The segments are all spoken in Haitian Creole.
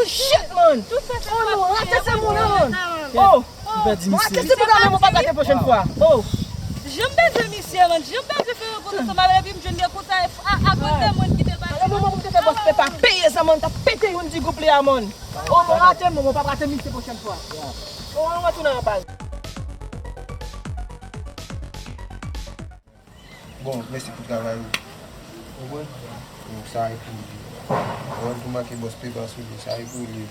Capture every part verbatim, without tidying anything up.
Shit, man! Oh, non, rate se moun nan, man! Oh! Rate se moun nan, men mwen pa rate pwochèn fwa! Oh! Jan m pèdi misye, man! Jan m pèdi fè rankontre ansanm avè l, epi m jwenn gen konsa, a, akoz de mwen ki te pase. Nan moman pou m te fè bòs pepa peye sa, man, m t ap pete youn ti gwoup li a, man! Oh, mwen rate, mwen, mwen p ap rate misye pwochèn fwa! Oh, ann retounen anba l. Bon, mèsi pou travay ou. Ou konprann? Bon, sa e pou li. Ou konprann, pou make bòs pepa sou li, sa e pou li.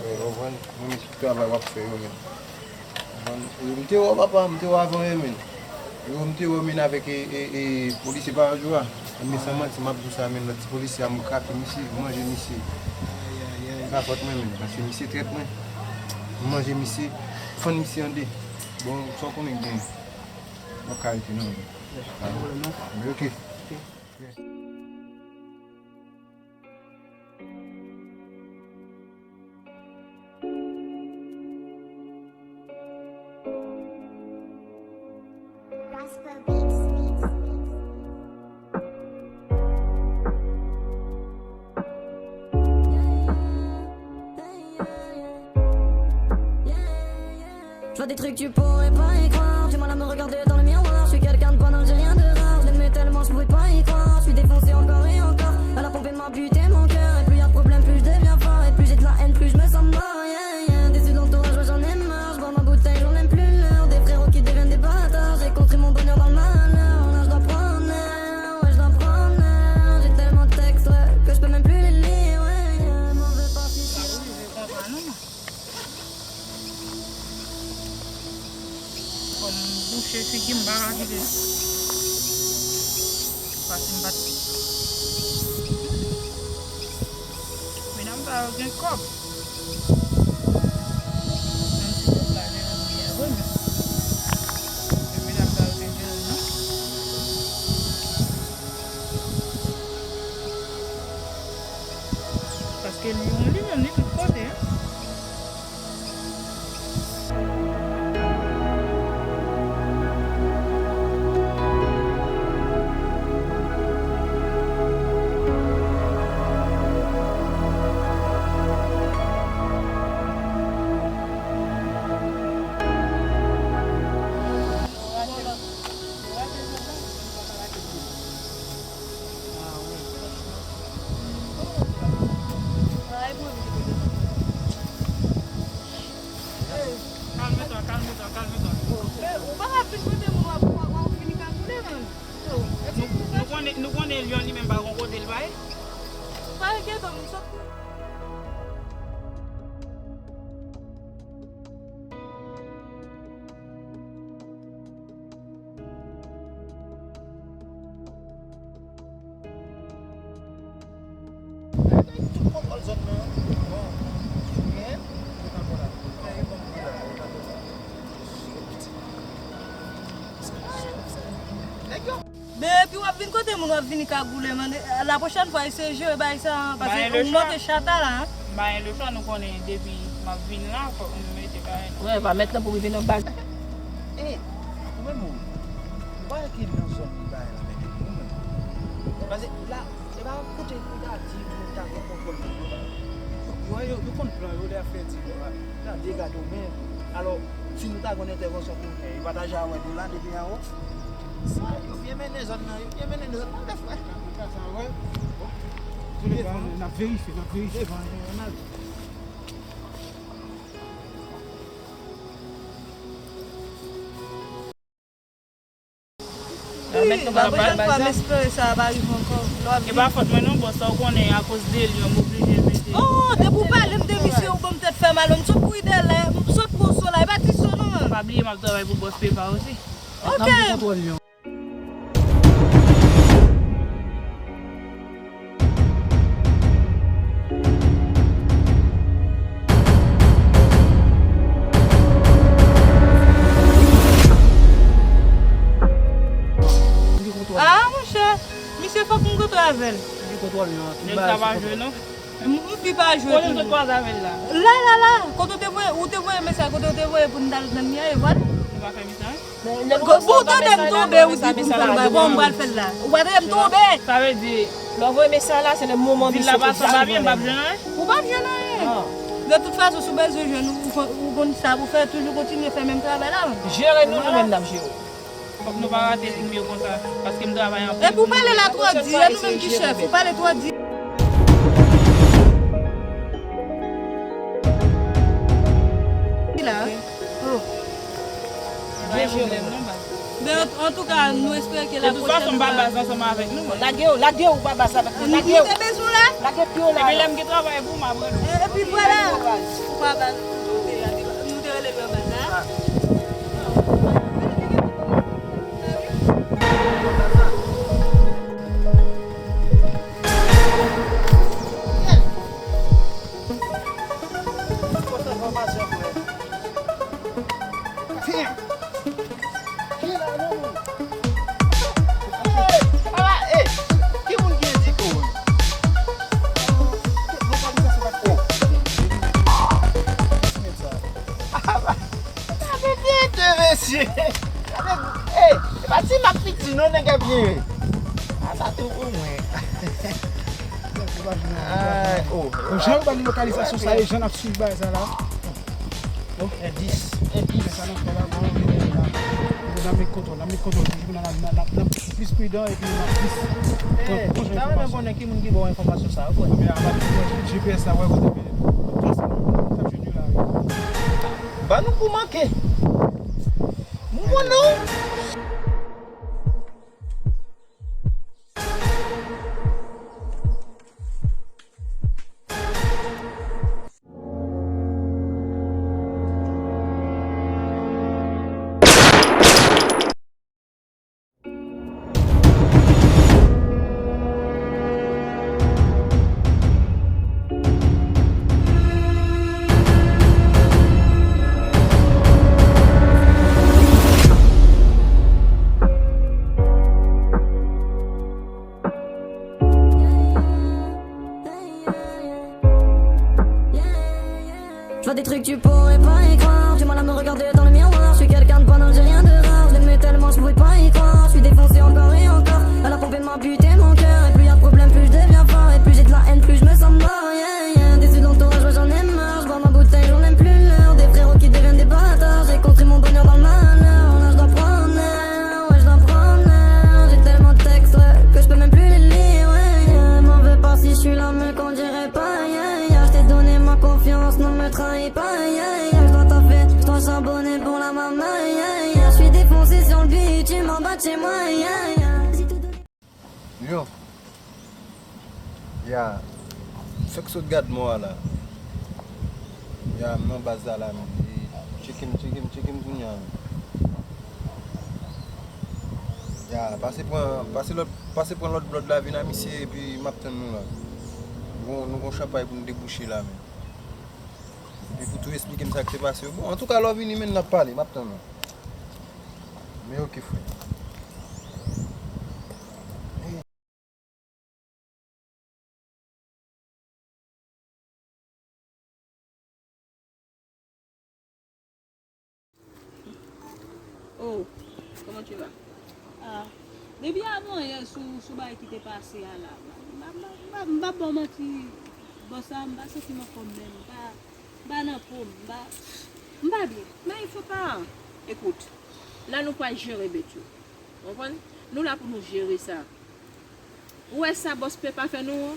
Ou konprann? Mwen mèsi pou travay w ap fè yo, men. Ou konprann? Yo, m te wè w, papa, m te wè w avan, men. Yo, m te wè w, men, avèk, e, e, e, polisye pa yon jou a. Men san manti, m ap di w sa, men, lòt ti polisye a, m krape misye, m manje misye. Pa fòt mwen, men, paske misye trèt mwen. M manje misye, fann misye an de. Bon, sa w konnen k genyen. Mwen ka rete non. Pa gen pwoblèm non. Men ok. Ok. Je vois des trucs, tu pourrais pas y croire. Du mal à me regarder dans le miroir. Je suis quelqu'un de banal, j'ai rien de rare. Je l'aimais tellement, je pouvais pas y croire. Je suis défoncé encore et encore. Elle a pompé, m'a buté mon cœur. Et plus y a de problèmes, plus je deviens fort. Et plus j'ai de la haine, plus je me sens mort. Yeah, yeah. Déçu de l'entourage, ouais, j'en ai marre. Je bois ma bouteille, j'en ai plus l'heure. Des frérots qui deviennent des bâtards. J'ai construit mon bonheur dans le malheur. Là, je dois prendre l'air. Ouais, je dois prendre l'air. J'ai tellement de textes, ouais, que je peux même plus les lire. Ouais, yeah. M'en veux pas si je suis Fò m bouche figi m, m pa ka kite. Paske m pa t. Medam sa yo gen kòb. Menm si kòb la gen anpil vre, men medam sa yo te jere non. Paske li yon li menm, li tout kote, hein. Kalme twa, kalme twa, kalme twa. Ou pa ka vin kote moun w ap, w ap, w ap vin kagoule, man. Nou, nou konnen, nou konnen Lyon li menm pa gon kote l pa ye. Pa enkyete w, m sot. Tout kontwòl zòn nan, bon, gen, yo pa bon la. Fè yo bon pou la, yo pa bon. Nèg yo. Men epi w ap vin kote moun, w ap vini kagoule, man. La pwochèn fwa, eseye jere bagay sa, paske ou manke chata la, hein. M pa gen lechwa, nou konnen depi m ap vin la, fòk nou mete bagay nan. Wè, va mèt nan pou rive nan baz. E, ou menm ou, ou pa wè ke nan zòn li bagay la mèt ou menm. Paske la, e pa kote pou ta di moun ta gen kontwòl nan yo. Yo, yo, yo konn plan yo, lè y ap fè di yo la. Tande, gade w, men, alò, si nou ta gen yon entèvansyon pou nou fè, yo pa ta ja wè nou la depi anwo. Sa, yo byen mennen zòn nan, yo byen mennen zòn nan, lè frè. Sa, wè. Bon. Tou le ka, n ap verifye, n ap verifye. Devan, devan, n ap Wi, la pwochèn fwa, m espere sa ap arive ankò. Lè w ap vin. E pa fòt mwen non, bòs, sa w konnen, akoz de li, m oblije mete. Oh, depi w pale m de misye, ou ban m tèt fè mal, m sot kouri dèyè l la, m sot pran w sou la, e pa ti so non, man. Pa bliye m ap travay pou bòs Pepa osi. Ok. Ah, monchè, misye fòk m kontre avè l. Nèg sa pa jwe, non. M, m pi pa jwe tou. Kote w te kwaze avè l la? La, la, la. Kote w te voye, ou te voye mesaj, kote w te voye pou n t al nan mi a, e vwala. Ou pa fè misaj? Ou tande m tonbe, ou di pou m pran, bon, m pral fè l la. Ou pa tande m tonbe. Sa vle di, lè w voye mesaj la, se le moman de se ke sa vle. Ou p ap jwenn anyen. De tout fason, si w bezwen jwenn, ou, ou konn, ou konn sa pou fè, toujou kontinye fè menm travay la. Jere nou, nou menm n ap jere w. Fòk nou pa rate liy yo konsa, paske m travay anpil. Epi w pale la twò di, e nou menm ki chèf, ou pale twò di. Ki la? Oh. Gen pwoblèm non, baz. Men an, antouka, nou espere ke la pwochèn. De tout fason, m pa baz ansanm avèk nou, mwen. Lage yo, lage yo, ou pa baz avèk mwen. Lage yo. Nou te bezwen la? Lage pye w la. Epi lè m gen travay pou m ap rele w. E, epi vwala. Ou pa baz. Ou pa baz. Nou te, nou te rele nou anba sa. Fò sa fòmasyon, frè. Damn! Ki la non, moun? Ey! Ala, ey! Ki moun ki edike w? Bon, pa vin sa, se pa t. Ala! Gade tete, mesye. Gade, ey, se pa ti mak piti non, nèg ap jere. A, sa tou pou mwen. Ay, oh. Bon, jan yo ba li lokalizasyon sa ye, jan n ap swiv bagay sa la. Oh, endis, endis. Sa nan fè la, bon, n ap met kontwòl, n ap met kontwòl, toujou n ap, n ap, n ap plis pridan epi n ap plis pran, pran jan enfòmasyon. Konnen ki moun ki ba w enfòmasyon sa yo, kwè. Bon, men a pa G P S la, wè kote m ye. Trase nou, n ap jwenn yo la, wi. Ba nou kou manke. M konn non. Je vois des trucs, tu pourrais pas y croire. Du mal à me regarder dans le miroir. Je suis quelqu'un de banal, j'ai rien de rare. Je l'aimais tellement, je pouvais pas y croire. Je suis défoncé encore et encore. Elle a pompé ma buté, mon cœur. Et plus y a de problèmes, plus je deviens fort. Et plus j'ai de la haine, plus je me sens mort. Yeah, yeah. Déçu de l'entourage, ouais, j'en ai marre. Je bois ma bouteille, j'en aime plus l'heure. Des frérots qui deviennent des bâtards. J'ai construit mon bonheur dans le malheur. Là, je dois prendre l'air. Ouais, je dois prendre l'air. J'ai tellement de textes, ouais, que je peux même plus les lire. Ouais, yeah. M'en veux pas si je suis là, me conduirai pas. Yeah, yeah. Je t'ai donné ma confiance, ne me trahis pas. Yeah, yeah. Je dois taffer, je dois charbonner pour la maman. Yeah, yeah. Je suis défoncé sur le beat, tu m'en bats chez moi. Yeah, yeah. Yo. Ya. Fèk sot gad mò a la. Ya, m nan baz la la, men. E, tcheke m, tcheke m, tcheke m kounye a. Ya, pase pran, pase lòt, pase pran lòt blòd la, vin a misye, epi m ap tann nou la. Nou gon, nou gon chanpay pou nou debouche la, men. Epi pou tou esplike m sa k te pase yo. Bon, antouka, lè w vini, men, n ap pale, m ap tann ou. Men oke, frè. Oh, comment tu vas? Ah, depi avan yè sou, sou bagay ki te pase a la, m pa, m pa, m pa, m pa ba w manti, bò sa, m pa santi m anfòm menm, m pa, m pa nan po m, m pa, m pa byen. Men il faut pas. Écoute, la nou pral jere bèt yo. Ou konprann? Nou la pou nou jere sa. Ou wè sa bòs P pa fè nou an?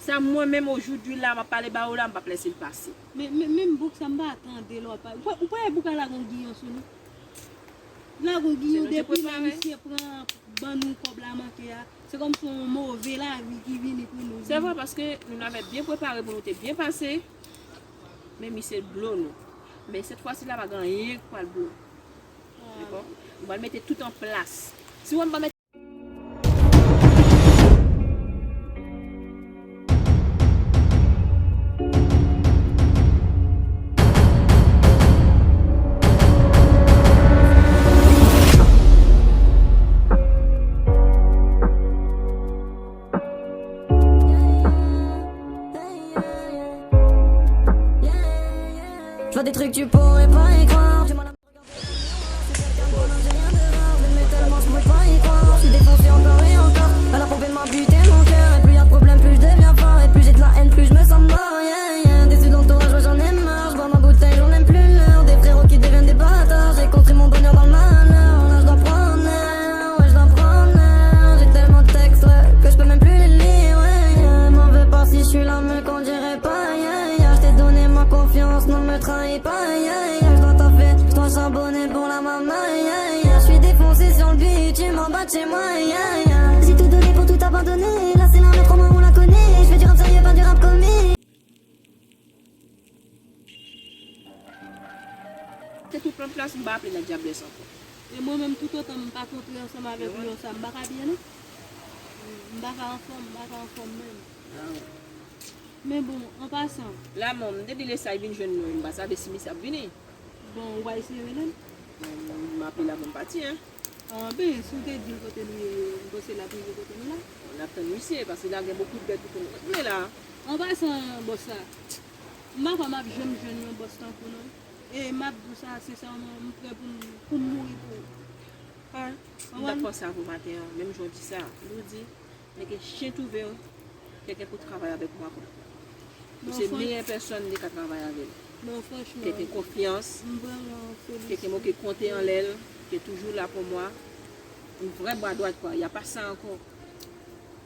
Sa mwen menm ojoudwi la, m ap pale ba ou la, m p ap lese l pase. Men, men, menm boug sa m pa tande lè w ap pale. Ou pa, ou pa wè boug la lage yon giyon sou nou? Lage yon giyon depi lè misye pran ban nou kòb la manke a. Se kòmsi yon move lavi ki vini pou nou. Se vre, paske nou n avè byen prepare pou nou te byen pase, men misye blo nou. Men sèt fwa si la pa gen anyen k pral blo nou. Dakò? Nou pral mete tout an plas. Si w wè m pa mete Je vois des trucs, tu pourrais pas y croire. Du mal à me regarder dans le miroir, je suis Trahi pas, aïe, aïe, aïe, je dois taffer, je dois charbonner pour la maman, aïe, aïe, aïe. Je suis défoncé sur le beat, tu m'en bats chez moi, aïe, aïe, aïe. J'ai tout donné pour tout abandonner, là c'est la merde, crois-moi, on la connaît. Je fais du rap sérieux, pas du rap comique. Se tout lòt plas, m pa aple Ladyablès ankò. E mwen menm, toutotan m pa kontre ansanm avèk Lion sa, m pa ka byen non. M pa ka anfòm, m pa ka anfòm menm. Men bon, an pasan. Lanmò, m depi lè sa vin jwenn nou, m pa save si misye ap vini. Bon, ou pa eseye rele l? Bon, m ape l avan m pati, en. An ben, si w te di l kote nou ye, m panse l ap rive kote nou la. Bon, n ap tann misye, paske la gen bokou de bèt pou nou regle la. An pasan, bòs la, m pa kwè m ap janm jwenn yon bòs tankou w non. E m ap di w sa sensèman, m prè pou m, pou m mouri pou ou. Ah, m t ap panse a vou maten an, menm jan w di sa, m di w di, men ke chen twouve w, kèlken pou travay avèk mwen ankò. Ou se meyè pèsòn li ka travay avè l. Kèlken konfyans, kèlken mwen ke konte anlè l, ke toujou la pou mwen. Yon vrè bra dwat kwa, y a pa sa ankò.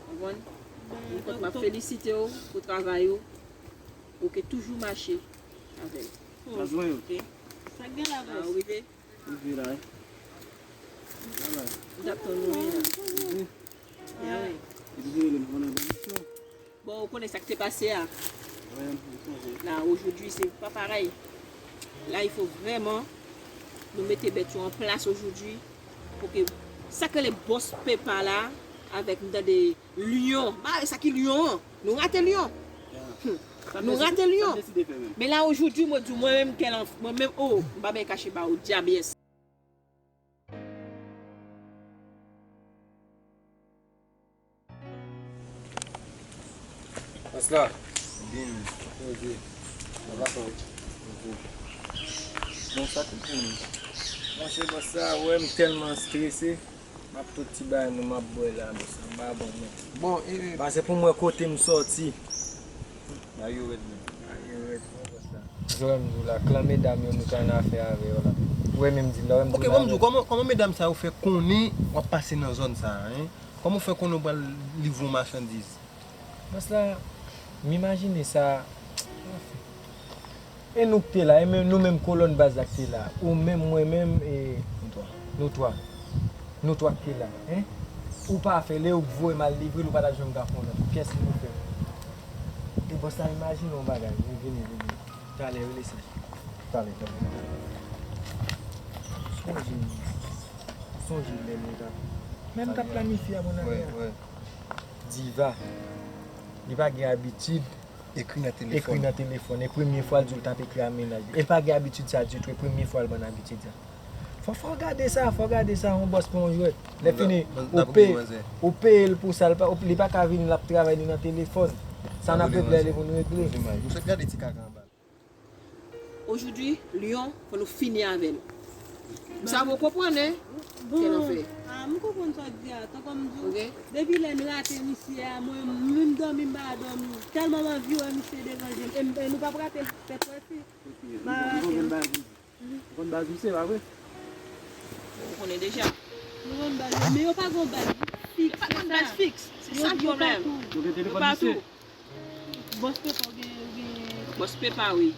Konprann? Yon kòt m ap felisite w pou travay ou. Ou ke toujou mache avè l. Oke? Sa k gen la, bòs? Ou rive? Ou vin la, wi. M t ap tann ou wi la. Wi. Ya wi. Epi se rele m konnen ban misyon. Bon, ou konnen sa k te pase a. Wi, m sonje. La, aujourd'hui, c'est pas pareil. La, il faut vraiment nou mete bèt yo an plas aujourd'hui pou ke sa k rele bòs pepa la avèk m tande Lion. M pa wè sa ki Lion an. Nou rate Lion. Hmm. Nou rate Lion. Men la, aujourd'hui, mwen di w, mwen menm, kèl anf-, mwen menm, oh, m pa bay kache ba ou, dyab, yes. Bòs la. Byen. Poze. Sa va, frè? Poze. Bon, sa tout pou nou. Monchè, bòs la, wè m tèlman strese. M ap tout ti bagay nou m ap bwè la, bòs la, m pa bon, men. Bon, e, e, pase pou m wè kote m sòti. Bagay yo rèd, men. Bagay yo rèd, non, bòs la. Jwenn m di w la, klan medam yo nou ka nan afè avè yo la. Ou wè menm di l la, ou wè m di w la. Ok, bon, m di w, kòman, kòman medam sa yo fè konnen w ap pase nan zòn sa a, en? Kòman w fè konnen w pral livre yon machandiz? Bòs la, m imajine sa. E nou k te la, e menm, nou menm kolòn baz la k te la. Ou menm, mwen menm, e nou twa. Nou twa. Nou twa k te la, en? Ou pa fè, lè yo voye m al livre l, ou pa t ap janm ka konnen pou kiyès li pou fè. E bòs la, imajine yon bagay, vini, vini, vini. Talè, rele sa. Talè, talè. Sonje, sonje lè nou t ap, lè n t ap planifye a, bon, wi, wi. Diva, li pa gen abitid ekri nan telefòn. Ekri nan telefòn. E premye fwa l di w l t ap ekri a mennaj li. E l pa gen abitid sa ditou. E premye fwa l ban abitid sa. Fò, fò w gade sa, fò w gade sa, yon bòs pa yon jwèt. Lè fini, ou peye, ou peye l pou sa, li pa, li pa ka vin, l ap travay li nan telefòn. Sa n ap regle, li pou n regle. M sot gade ti kaka anba. Aujourd'hui, Lion, fò nou fini avè l. Sa vou konprann, en? Bon, kèl anfè. Ah, m konprann sa w di a, tankou m di w, depi lè n rate misye a, mwen, m vin dòmi, m pa dòmi. Tèlman m anvi wè misye devan je m. E m, e nou p ap rate l, tèt wè si. M pa rate l. Ou konn baz misye, pa vre? Ou konnen deja. Nou konn baz yo, men yo pa gon baz fiks. Yo pa gon baz fiks. Se sa pwoblèm. Yo gen telefòn misye. Bòs pepa ou gen, ou gen. Bòs pepa, wi.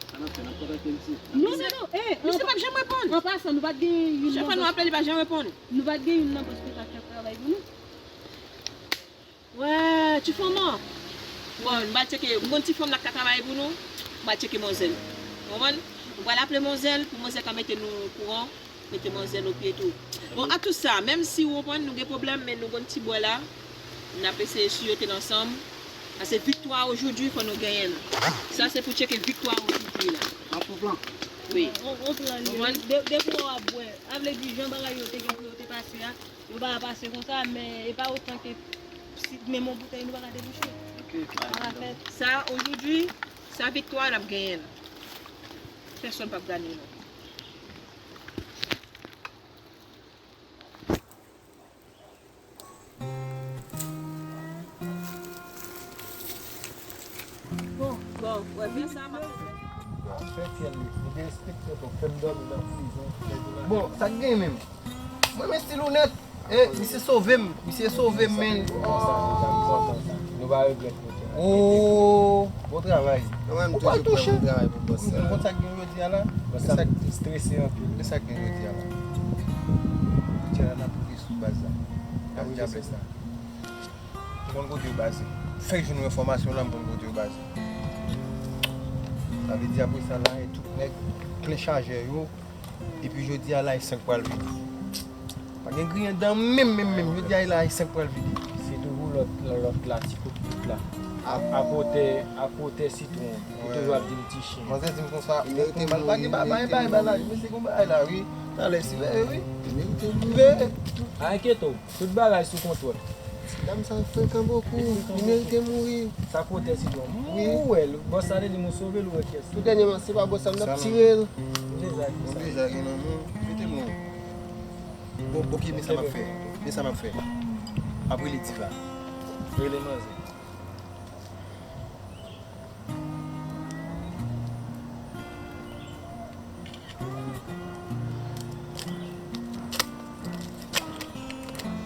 Sa n ap fè, n ap kontakte misye. Non, non, non, eh, misye p ap janm reponn. An pasan, nou pa t gen youn nan bòs. Chak fwa nou aple li, pa janm reponn. Nou pa t gen youn nan bòs pepa k t ap travay pou nou. Wè, ti fanm an. Bon, m pral tcheke, m gon ti fanm la k ka travay pou nou. M pral tcheke manzèl. Ou konprann? M pral aple manzèl pou manzèl ka mete nou okouran. Mete manzèl o pye tou. Bon, a tout sa, menm si ou konprann nou gen pwoblèm, men nou gon ti bwè la, n ap eseye siyote l ansanm. Paske viktwa aujourd'hui, fò nou genyen l. Sa se pou tcheke viktwa aujourd'hui la. Ap pou plan. Wi. On, on plan li. Konprann? De-, depi w ap bwè, a vle di jan bagay yo te gen pou yo te pase a, yo pa ka pase konsa, men e pa otan ke si menm yon boutèy nou pa ka debouche. Ok. Sa ka fèt. Sa aujourd'hui, sa viktwa n ap genyen l. Pèsonn p ap gade nou. Bon, bon, wè, fè sa, m ap fè fyèl li. Li derespekte, bon, fè m dòmi nan prizon. Bon, sa k gen menm? Mwen, men stil ou nèt. E, misye sove m. Misye sove m, men. Nou pa regrèt nou te Oh, bon travay. Mwen menm toujou pran bon travay pou bòs sa. Ou konn sa k gen jodi a la? Bòs sa strese anpil. Men sa k gen jodi a la. Jodi a la n ap rive sou baz la. N ap rive sou sa. M konn kote yo baze. Fèk jwenn yon enfòmasyon la, m konn kote yo baze. Sa vle di apre sa la, e tout nèg plen chajè yo. Epi jodi a la, e senk pral vini. Pa gen griyen dan menm, menm, menm. Jodi a la, e senk pral vini. Se toujou lòt, lòt la, ti kout kout la. A, a kote, a kote sitwon. Li toujou ap di m ti chen. Manzè di m konsa, ou merite mouri, ou merite mouri. Mesye gon bagay la, wi. Talè, si veye, wi. Ou merite mouri. Pa enkyete w, tout bagay sou kontwòl. Dam sa frekan bokou, li merite mouri. Sa kote sitwon. Wi. Ou wè l, bòs sa te di m ou sove l, ou wè kiyès. Tou dènyèman, se pa bòs sa m t ap tire l. Ou deja gen nan men w. Mete men w. Bon, ok, men sa m ap fè. Men sa m ap fè. Ap rele Diva. Rele manzè.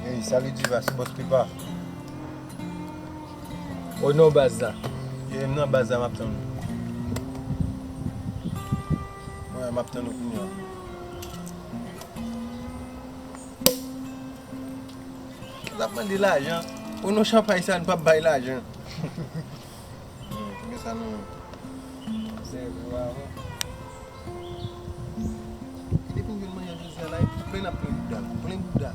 Hey, salut Diva, se bòs Pepa. O non baz la. Yeah, m nan baz la, m ap tann ou. Wi, m ap tann ou kounye a. L ap mande lajan. O non chanpay sa, n p ap bay lajan. Hmm, men sa nou. Sèvi w avan. E depi m jwenn manje jodi a la, e plen n ap plen bouda l. Plen bouda.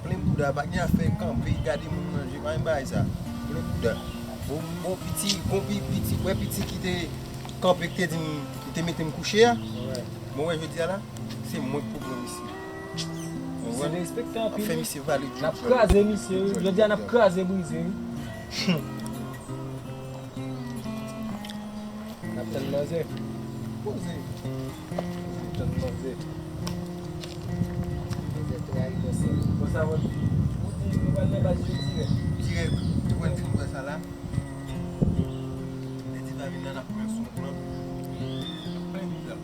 Plen bouda. Pa gen afè kanpe, gade moun manje. Pa gen bagay sa. Plen bouda. Bon, bon piti, bon pi-, piti, wè piti ki te kanpe, ki te di m, ki te mete m kouche a. Bon, wè jodi a la, se mwen k pou pran misye. Misye derespektan anpil. Ap fè misye vale djòb. N ap kraze misye, wi. Jodi a n ap kraze brize, wi. N ap tann manzè. Poze. N ap tann manzè. Manzè trayi bòs la. Konsa, ou di, ou di, nou pral nan baz yo dirèk. Dirèk. Depi n fin wè sa la. Lè Diva vin la, n ap pran sou plan. Plen vizaj.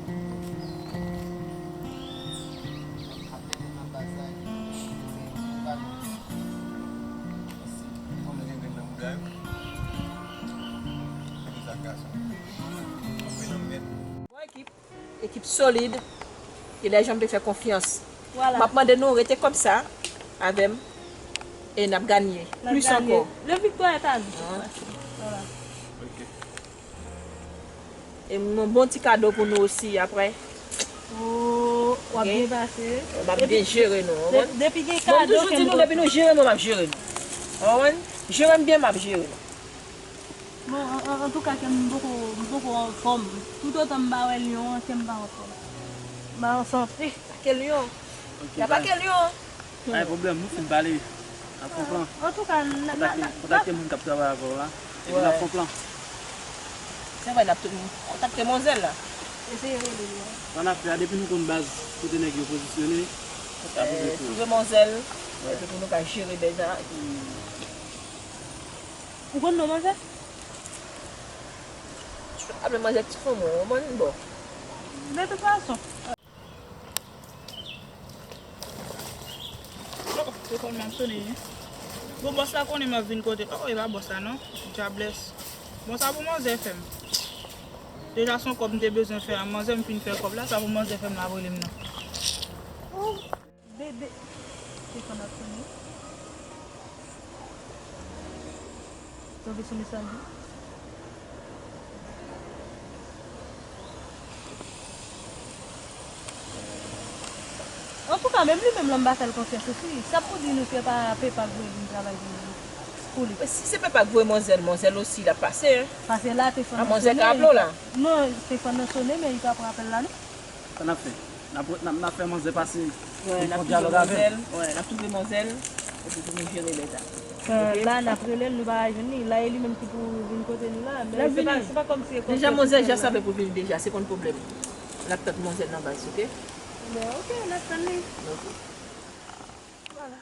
Ap mennen nan baz la, epi se Diva vin. Fanm renmen nan bouda yo. Fanm sa gason. Anpil nan mèt. Bon ekip, ekip solid, e lè jan m te fè konfyans. Vwala. M ap mande nou rete kòm sa avè m e n ap ganye plis ankò. Le victoire est à nous. Vwala. Ok. E m gon bon ti kado pou nou osi apre. Oh, w ap byen pase. M ap byen jere nou, w konprann? Depi gen kado, m toujou di nou, depi nou jere mwen, m ap jere nou. W konprann? Jere m byen, m ap jere nou. Bon, an, an, antouka, kè m poko, m poko anfòm. Toutotan m pa wè lyon an, kè m pa anfòm. M pa an sante. Pake lyon. Ok, y a pake lyon. Pa gen pwoblèm, nou fin pale. N ap fè plan. Antouka, n a, n a, kontakte, n a, kontakte moun k ap travay avè w la. Epi n ap fè plan. Se vre, n ap tou kontakte manzè la. Eseye rele l, wi. Sa n ap fè a, depi nou konn baz kote nèg yo pozisyone, n ap rive tou. Twouve manzè, epi pou nou ka jere bèza, epi. Ou konn non manzè? Ap le manzè ti fanm ou, ou konprann? Bon. De tout fason. Oh, telefòn mwen ap sone, wi. Bon, bòs la konnen m ap vin kote l. Oh, e pa bòs la, non. Dyablès. Bon, sa pou manzè fè m. Deja, se yon kòb m te bezwen fè a. Manzè m fin fè kòb la, sa pou manzè fè m la, ap rele m nan. Oh. Bebe. Telefòn ap sone. Tonbe sou mesaj li. Antouka, menm li menm lan m pa fè l konfyans osi. Sa pou di nou se pa Pepa k voye vin travay pou li. Men si se Pepa k voye manzè l, manzè l osi l ap pase, en. Pase la, telefòn nan sone. A, manzè ka aple w la? Non, telefòn nan sone, men li pa pran apèl la, non. Sa n ap fè? N ap, n ap, n ap fè manzè pase. Wè, n ap twouve manzè l. Wè, n ap twouve manzè l. Epi pou nou jere lè sa. Ok? La, n ap rele l, nou pa ka jwenn li. La, e li menm ki pou vin kote nou la. Men se pa, se pa kòmsi e konfyans. Deja, manzè ja save pou vini deja, se konn pwoblèm. N ap tann manzè l nan baz, ok? Bon, ok, n ap tann li. Ok. Vwala.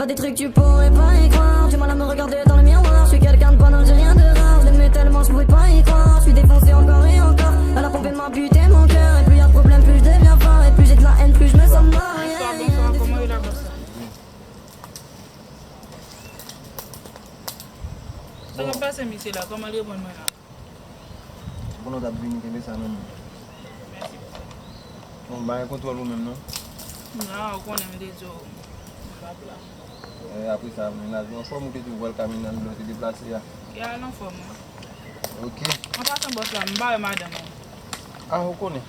Des trucs tu pourrais pas y croire. Du mal à me regarder dans le miroir. Je suis quelqu'un de banal, j'ai rien de rare. Je l'aimais tellement, je pouvais pas y croire. Je suis défoncé encore et encore. Elle a pompé ma buté, mon cœur. Et plus y a de problèmes, plus je deviens fort. Et plus j'ai de la haine, plus je me sens mal. Bonswa, bonswa, kòman yo la, bòs la? Sa k ap pase, misye la? Kòman l reponn mwen la? Se pou nou t ap vini, kenbe sa nan men. Mèsi, bòs la. Bon, m pa gen kontwòl ou menm, non? Non, ou konnen m te di w, m p ap la. E, apre sa, men lavi anfòm, ou te di w pral Kaminal lè w te deplase a. Ya, l anfòm, wi. Ok. An pasan, bòs la, m pa wè madanm ou. A, ou konnen.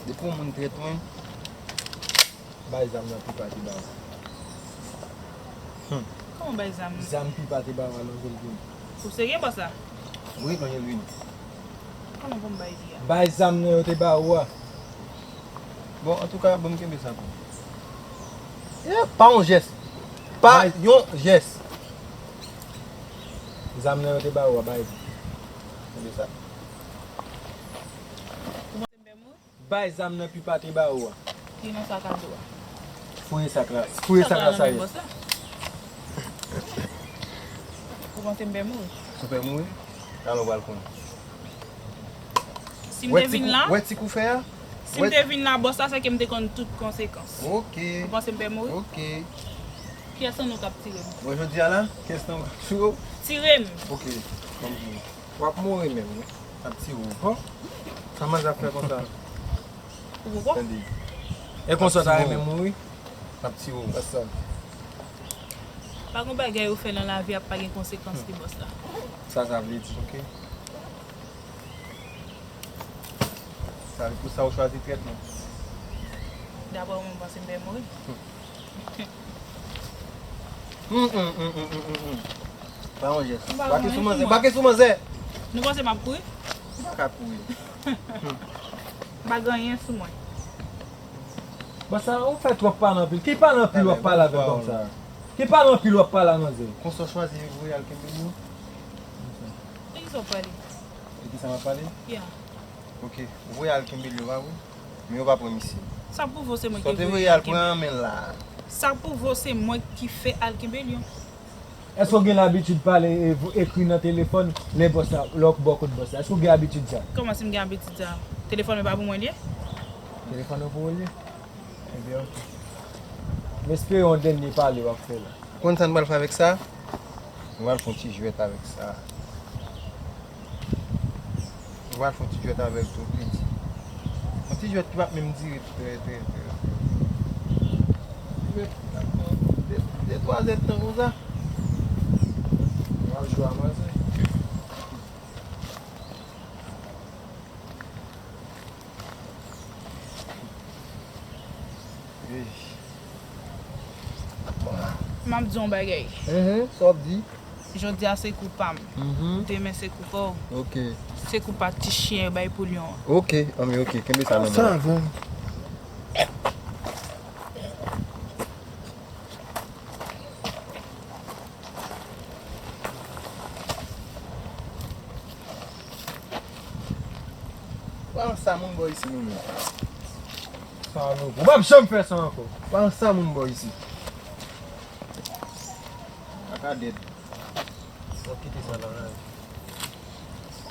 Depi yon moun trèt mwen, bay zam nan pipa te ba w. Hmm. Kòman bay zam nan? Zam pipa te ba w a nan vil vini. Ou serye, bòs la? Wi, nan vil vini. Kòman pou m bay li a? Bay zam nan yo te ba ou a. Bon, antouka, ban m kenbe sa pou ou. Eh, pa yon jès. Pa yon jès. Zam nan yo te ba ou a, bay li. Kenbe sa. Ou panse m pè mouri? Bay zam nan pipa te ba ou a. Ki nan sa k ap dou a? Fouye sak la. Fouye sak la, sa ye. Ou panse m pè mouri? Ou pè mouri? Alò, w pral konnen. Si m te vin la, wè ti kou fè a? Si m te vin la, bòs la, se ke m te konn tout konsekans. Ok. Ou panse m pè mouri? Ok. Kiyès nan nou k ap tire m? Bon, jodi a la, kiyès nan nou k ap tire w? Tire m. Ok, ban m di w. W ap mouri menm, wi. Ap tire w. Bon, sa manzè ap fè konsa? Ou poko? Tande. E konsa w ta renmen mouri? Ap tire w. Pase sa. Pa gon bagay ou fè nan lavi ap pa gen konsekans li, bòs la. Sa sa vle di? Ok. Sa vle pou sa ou chwazi trèt mwen. Daprè ou, m panse m pè mouri. Hum, hum, hum, hum, hum, hum, hum. Pa yon jès. M pa gen anyen sou mwen. Bake sou manzè, bake sou manzè. Nou panse m ap kouri? Ou pa ka kouri. M pa gen anyen sou mwen. Bon, sa, ou fè twòp pale anpil. Ki pale anpil w ap pale avè l kòmsa? Ki pale anpil w ap pale a manzè? Konsa w chwazi voye al kenbe l, non? De ki sa w ap pale? De ki sa m ap pale? Ya. Ok, ou voye al kenbe l yo, pa vre? Men yo pa pran misye. Sa pwouve w se mwen ki voye al kenbe l. Sa w te voye al pran men l la. Sa pwouve w se mwen ki fè al kenbe l yo. Èske w gen labitid pale, e, ekri nan telefòn lè bòs la, lè w bò kot bòs la? Èske w gen abitid sa? Kòman si m gen abitid sa? Telefòn mwen pa pou mwen l ye? Telefòn ou pou w l ye? Ebyen, ok. M espere yon dènye pale w ap fè la. Konn sa n pral fè avèk sa? Nou pral fè yon ti jwèt avèk sa. Nou pral fè yon ti jwèt avèk tou, piti. Yon ti jwèt ki p ap menm dire trè, trè, trè, trè. Jwèt ki p ap pran de, de, twa zèdtan konsa. Nou pral jwe a manzè. M ap di yon bagay. Mhm, sa w ap di? Jodi a se kou pa m. Mhm. Demen se kou pa w. Ok. Se kou pa ti chen yo bay pou lyon an. Ok, anmye, ok, kenbe sa nan men w. Sa bon. Pa sa moun bò isi, moun yo. Sa nou. Ou p ap janm fè sa ankò. Pa sa moun bò isi. Aka dèd. N ap kite sa la, la.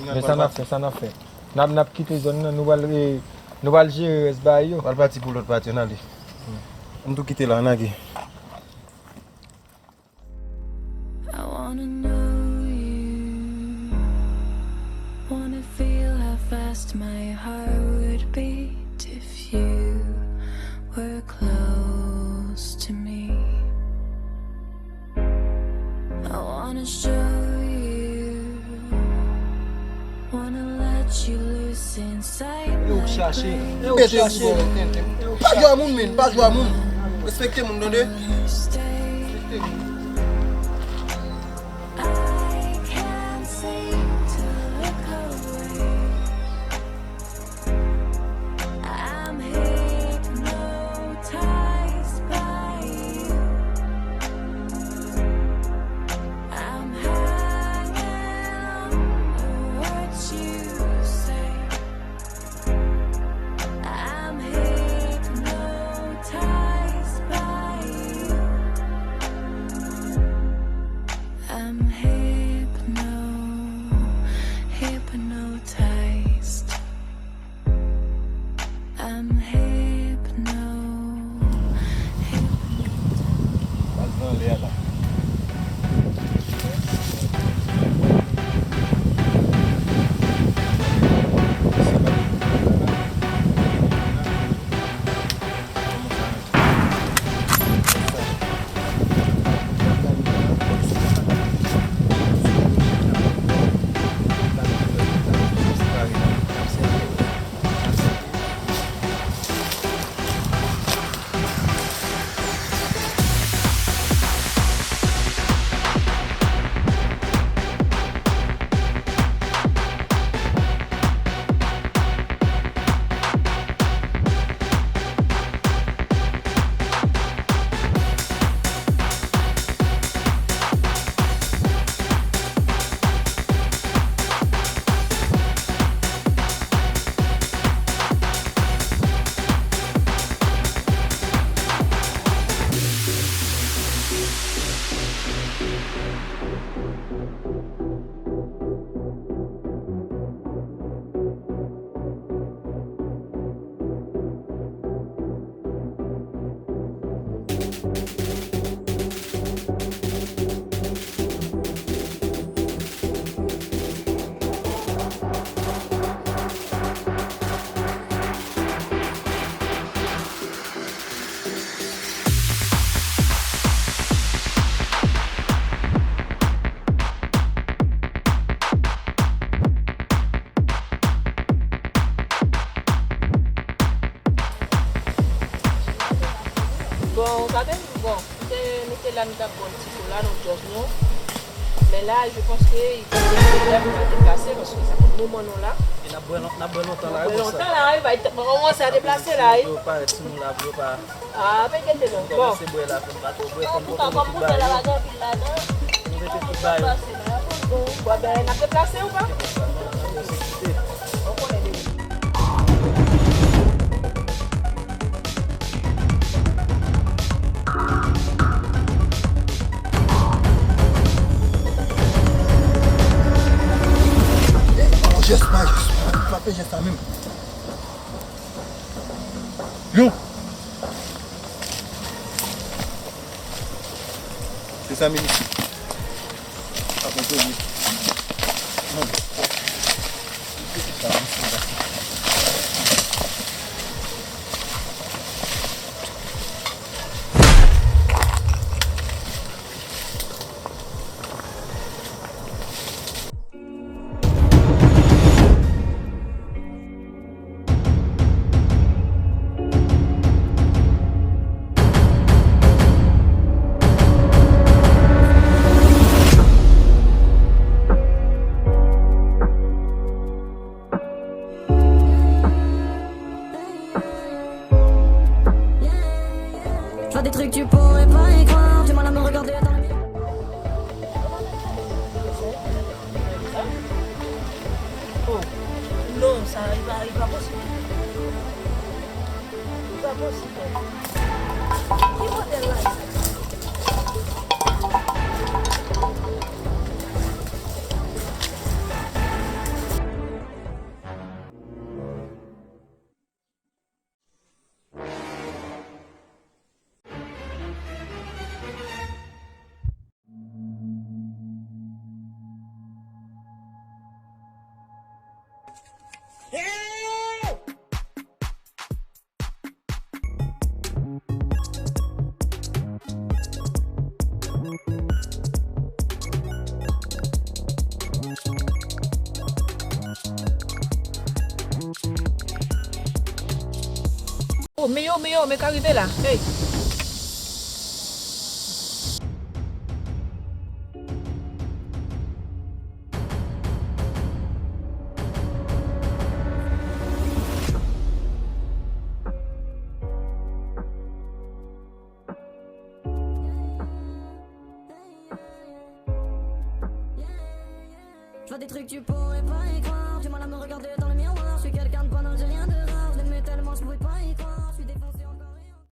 Men sa n ap fè, sa n ap fè. N ap, n ap kite zòn nan, nou pral, e, nou pral jere rès bagay yo. Pral pati pou lòt pati, ann ale. M tou kite la, ann lage. I wanna know you. Wanna feel how fast my heart would beat if you were close to me. I wanna show you. Wanna let you loose inside my grave. Pete moun bò tenten. Pa jwe a moun, men. Pa jwe a moun. Respekte moun, tande? Respekte moun. I can't seem to look away. I'm hypnotized by you. I'm hanging on to what you say. I'm hypnotized by you. Bon, pa gen, bon, m te mete la, nou t ap bwè yon ti kou la, nou djòz nou. Men la, je pense que il faut que le problème va déplacer parce que ça fait un moment nou la. E n ap bwè lon-, n ap bwè lontan la, wi, bwè lontan la, wi, va kòmanse a deplase la, wi. Yo parèt sou nou la, pou yo pa. Ah, pe gete non. Bon. Kòmanse bwè la, fè n pa twò bwè, fè n konprann tout bagay yo. Nou mete tout bagay yo. Bon, ben, n ap deplase ou pa? N ap deplase, n ap deplase. Ou konnen deja. Jès pa jès, pa fè jès sa menm. Yon. Se sa menm. Pa konprann. Non. Je vois des trucs, tu pourrais pas y croire. Du mal à me regarder dans le miroir. Oh, non, sa, li pa, li pa posib. Li pa posib. Ki modèl la? Oh, men yo, men yo, men ka rive la. Hey. Je vois des trucs, tu pourrais pas y croire. Du mal à me regarder dans le miroir. Je suis quelqu'un de banal, j'ai rien de rare. Je l'aimais tellement, je pouvais pas y croire. Je suis défoncé encore et encore.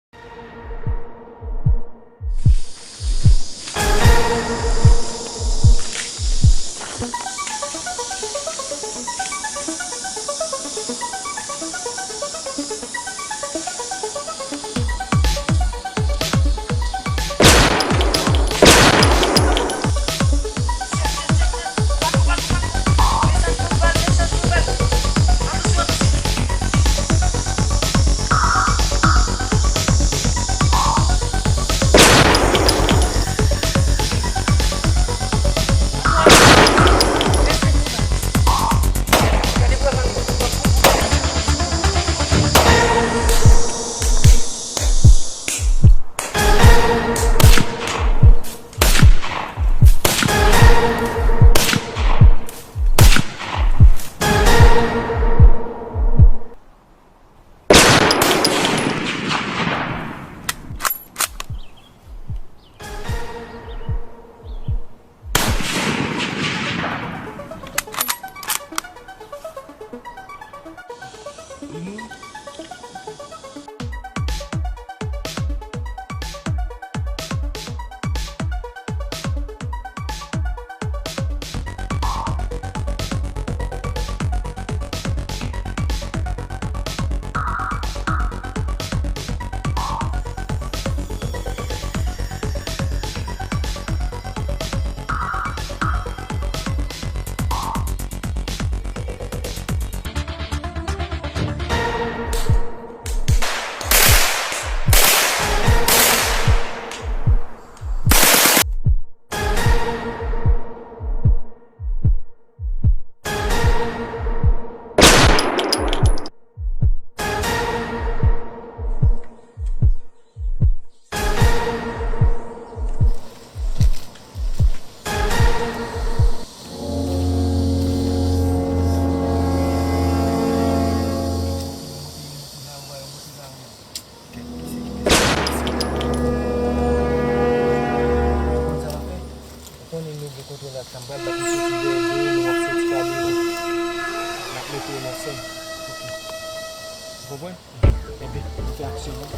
Sèl. Ok. Ou konprann? Enben, nou fè aksyon an.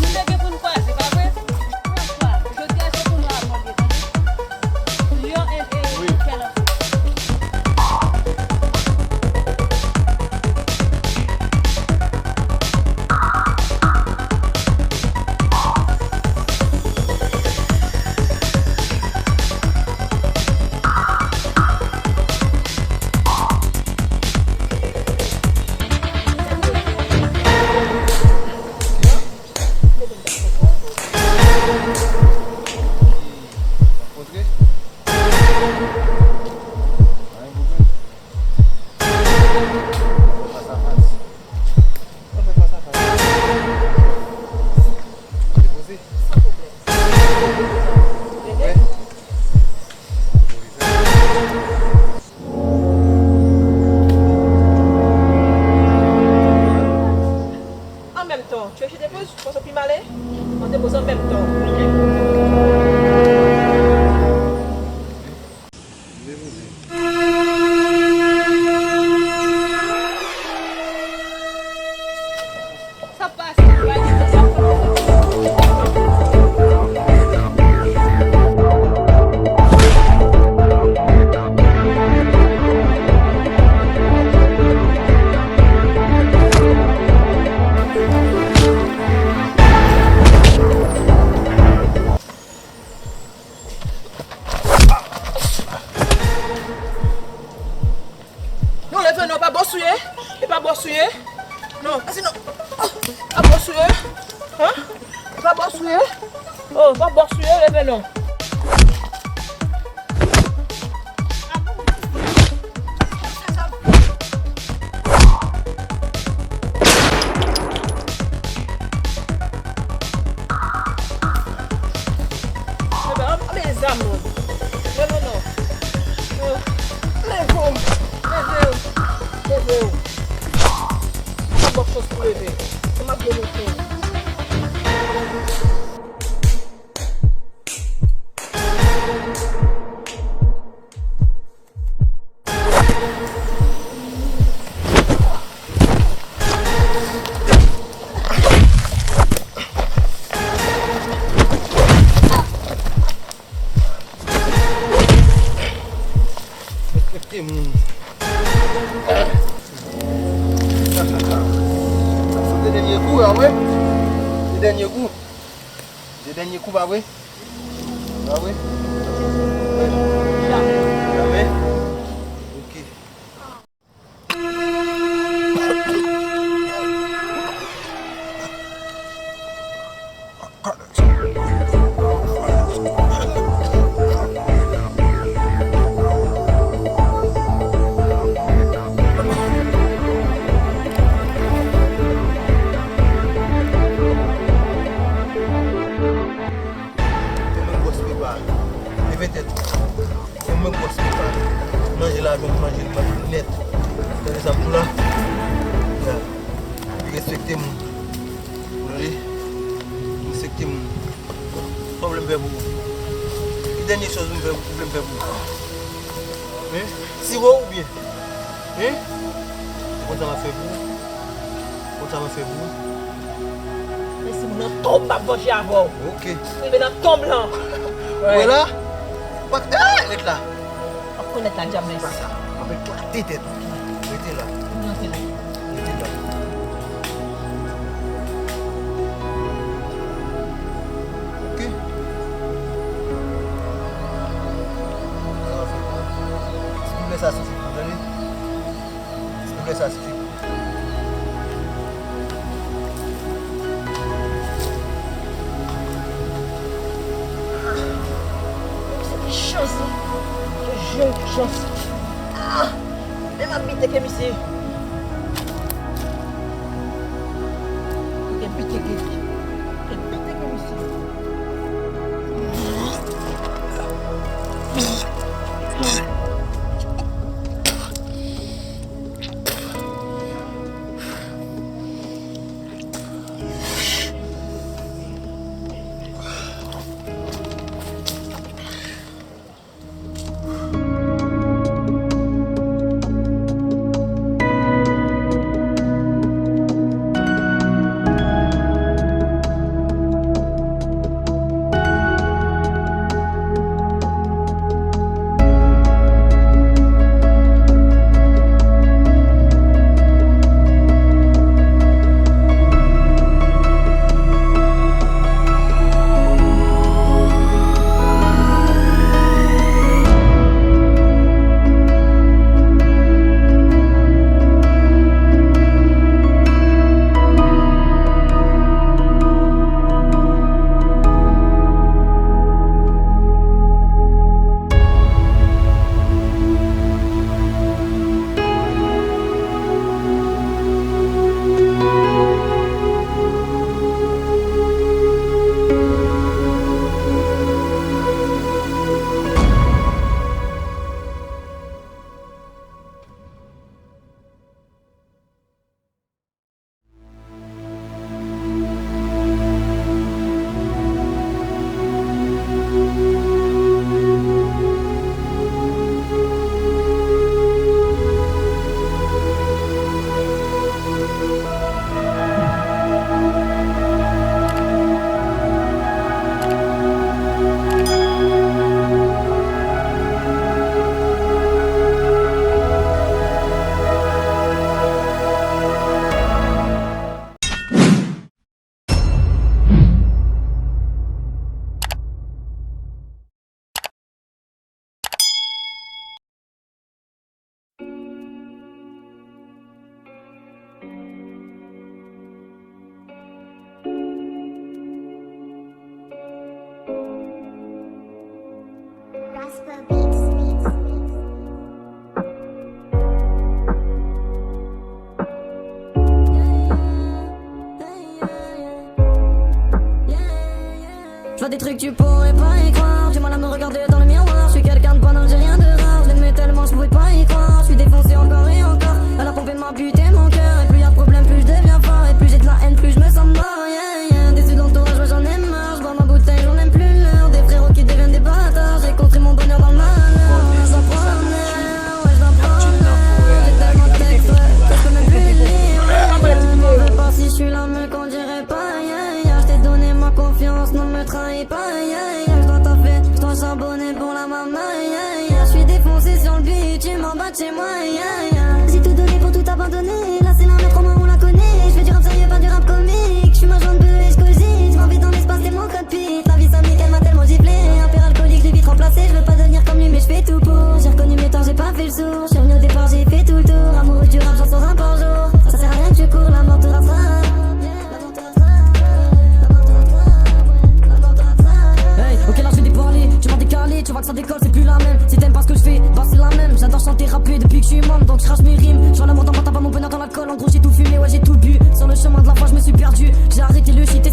Nou te gen pou n kwaze, pa vre? Jodi a se pou nou ap mande, tande? Lyon e, e, wi. Kèl ansanm? Fas a fas. Fè fas a fas. Depoze. San pwoblèm. Depoze. An menm tan, tu veux que je dépose? Pour ça, puis m'aller. On dépose en même temps. Sa pase, sa pase. Non, leve non, pa bòs ou ye. E pa bòs ou ye. Non, asi non. Pa bòs ou ye. Hein? E pa bòs ou ye. Oh, pa bòs ou ye, leve non. Leve, an, an, men zam ou. Leve non. Leve w. Leve w. Leve w. Mwen pa ba w chans pou leve. Se m ap demontre w. Respekte moun. Se dènye kou, pa vre? Se dènye kou. Se dènye kou, pa vre? Pa vre? Jamè. Ok. Mwen menm bòs pepa. Leve tèt ou. Mwen menm bòs pepa. Manje lajan, manje l, manje l nèt. Tande sa m di w la? Ya. Respekte moun. Tande? Respekte moun. Sa w vle m fè pou ou? Ki dènye choz ou m fè, ou vle m fè pou ou? Hein? Siwo oubyen? Hein? Ou konn sa m ap fè pou ou? Ou konn sa m ap fè pou ou? Men si m nan tonm, m ap vanje avè w. Ok. Rive nan tonm lan. Ou wè la? Ou pa t, eh, ret la. W ap konnen ta dyables. Se pa sa. M ap eklate tèt ou. Rete la. Rete la. Rete la. Ah! Men m ap bite ke misye. Ke bite ke, ke bite ke misye. Je vois des trucs, tu pourrais pas y croire. Du mal à me regarder dans le miroir. Je suis quelqu'un de banal, j'ai rien de rare. Je l'aimais tellement, je pouvais pas y croire. Je suis défoncé encore et encore. Elle a pompé ma buté, mon cœur. Et plus y a de problèmes, plus je deviens fort. Et plus j'ai de la haine, plus je me sens mort. Yeah, yeah. Déçu de l'entourage, ouais, j'en ai marre. Je bois ma bouteille, j'en aime plus l'heure. Des frérots qui deviennent des bâtards. J'ai construit mon bonheur dans le malheur. J'en prends l'air, ouais, j'en prends l'air. J'ai tellement de textes, ouais, que je peux même plus les lire. M'en veux pas si je suis là, me conduirait pas, yeah, yeah. Je t'ai donné ma confiance, non, me trahis pas, yeah, yeah. Je dois taffer, je dois charbonner pour la maman, yeah, yeah. Je suis défoncé sur le beat, tu m'en bats chez moi, yeah, yeah. J'ai tout donné pour tout abandonner. Là, c'est la merde, comment on la connaît. Je veux du rap sérieux, pas du rap comique. Je suis ma jaune bleue et je cogite. Je m'en vais dans l'espace, c'est mon cockpit. La vie, ça me calme, m'a tellement giflé. Un père alcoolique, je l'ai vite remplacé. Je veux pas devenir comme lui, mais je fais tout pour. J'ai reconnu mes torts, j'ai pas fait le sourd. Je suis revenu au départ, j'ai fait tout le tour. Amoureux du rap, j'en sors un par jour. Ça sert à rien que tu cours, la mort te rattrape. Hey, ok, là je vais dévoiler, tu m'as décalé, tu vois que ça décolle, c'est plus la même. Si t'aimes pas ce que je fais, bah c'est la même. J'adore chanter, rapper depuis que je suis môme, donc je crache mes rimes. Je vois la mort dans ma tapa, mon bonheur dans l'alcool. En gros, j'ai tout fumé, ouais, j'ai tout bu. Sur le chemin de la foi, je me suis perdu. J'ai arrêté le shit et